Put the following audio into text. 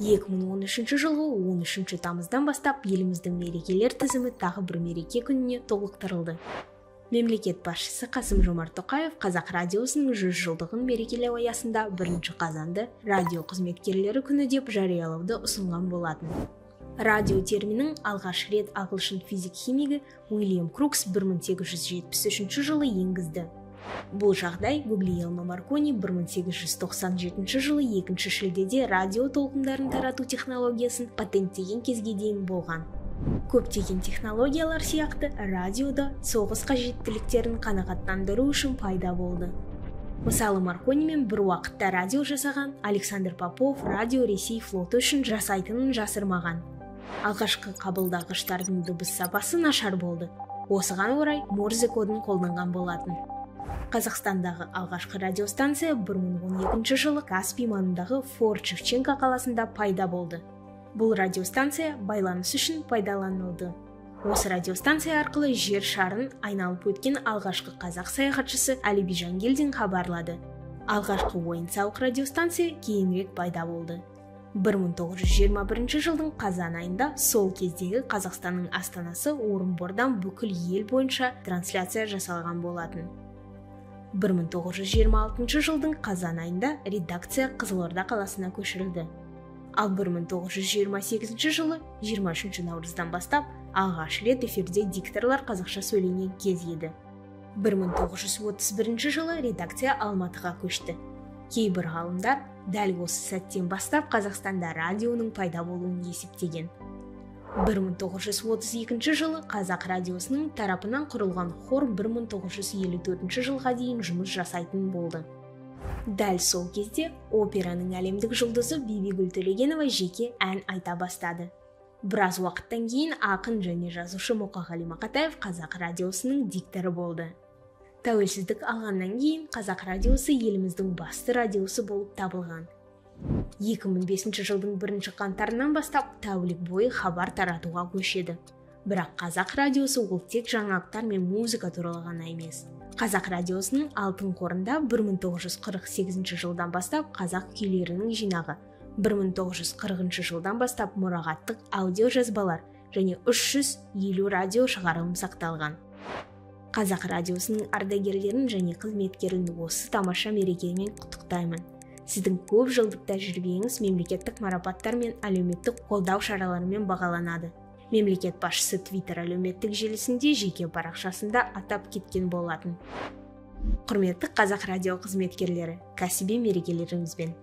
2013 жылғы 13 тамыздан бастап еліміздің мерекелер тізімі тағы бір мереке күніне толықтырылды. Мемлекет басшысы Қасым-Жомарт Тоқаев Қазақ радиосының 100 жылдығын мерекелеу аясында 1 қазанды радио қызметкерлері күні деп жариялауды ұсынған болатын. Радио терминін алғаш рет ағылшын физик-химигі Уильям Крукс 1873 жылы енгізді. Бұл жағдай Гуглиелмо Маркони 1897 жылы 2 шілдеде радио толқындарын тарату технологиясын патенттеген кезге дейін болған. Көптеген технологиялар сияқты радиода соғыс қажеттіліктерін қанағаттандыру үшін пайда болды. Мысалы, Марконимен бір уақытта радио жасаған Александр Попов радио Ресей флоты үшін жасайтынын жасырмаған. Алғашқы қабылдағыштардың дыбыс сапасы нашар болды. Осыған орай Морзе кодын қолданған болатын. Қазақстандағы алғашқы радиостанция 1012 жылы Каспий маңындағы Форт Шевченко қаласында пайда болды. Бұл радиостанция байланыс үшін пайдаланылды. Осы радиостанция арқылы жер шарын айналып өткен алғашқы қазақ саяхатшысы Әліби Жангелдин хабарлады. Алғашқы ойын-сауық радиостанция кейінірек пайда болды. 1921 жылдың қазан айында сол кездегі Қазақстанның астанасы Орынбордан бүкіл ел бойынша трансляция жасалған болатын. 1926 жылдың қазан айында редакция Қызылорда қаласына көшірілді. Ал 1928 жылы 23 наурыздан бастап алғаш рет эфирде дикторлар қазақша сөйлеген кез еді. 1931 жылы редакция Алматыға көшті. Кейбір ғалымдар дәл осы сәттен бастап Қазақстанда радионың пайда болуын есептеген. 1932 жылы Қазақ радиосының тарапынан құрылған хор 1954 жылға дейін жұмыс жасайтын болды. Дәл сол кезде операның әлемдік жұлдызы Бибігүл Төлегенова жеке ән айта бастады. Біраз уақыттан кейін ақын және жазушы Мұқағали Мақатаев Қазақ радиосының дикторы болды. Тәуелсіздік алғаннан кейін Қазақ радиосы еліміздің басты радиосы болып табылған. 2005 жылдың 1 қаңтарынан бастап тәулік бойы хабар таратуға көшеді. Бірақ Қазақ радиосы ол тек жаңалықтар мен музыка туралы ғана емес. Қазақ радиосының алтын қорында 1948 жылдан бастап қазақ күйлерінің жинағы, 1940 жылдан бастап мұрағаттық аудиожазбалар және 350 радио шығарылым сақталған. Қазақ радиосының ардагерлерін және қызметкерлерін осы тамаша мерекемен құттықтаймын. Сіздің көп жылдық тәжірибеңіз мемлекеттік марапаттар мен әлеуметтік қолдау шараларымен бағаланады. Мемлекет басшысы Твиттер әлеуметтік желісінде жеке парақшасында атап кеткен болатын. Құрметті Қазақ радио қызметкерлері, кәсіби мерекелеріңізбен!